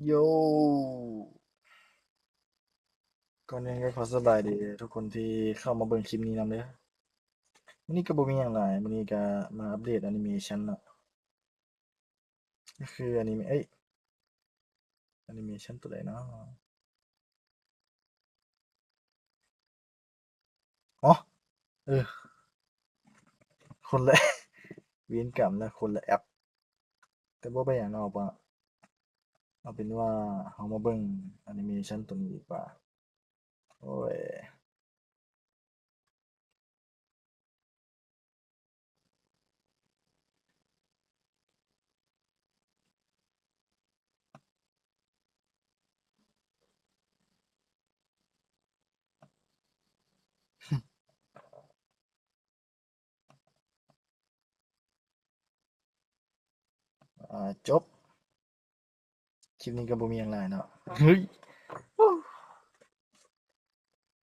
ໂຢ ກ່ອນອື່ນກໍຂໍສະບາຍດີທຸກຄົນທີ່ເຂົ້າມາເບິ່ງຄລິບນີ້ນຳເດີ. ມື້ນີ້ກໍບໍ່ມີຫຍັງຫຼາຍ, ມື້ນີ້ກໍມາອັບເດດແອນິເມຊັນເນາະ, ກໍຄືແອນິເມ ເອີຍ ແອນິເມຊັນຕົວໃດເນາະ? ອໍ ເອີ ຄົນລະ ເວນກຳນະ ຄົນລະແອັບ. ແຕ່ບໍ່ເປັນຫຍັງເນາະ, ເອົາ ເອົາເປັນວ່າເຮົາມາເບິ່ງແອນິເມຊັນຕົວນີ້ດີກວ່າ. ໂອ້ຍ. ອາ ຈົບ. ຄລິບນີ້ກໍບໍ່ມີຫຍັງຫຼາຍເນາະ. ເຮີ້ຍ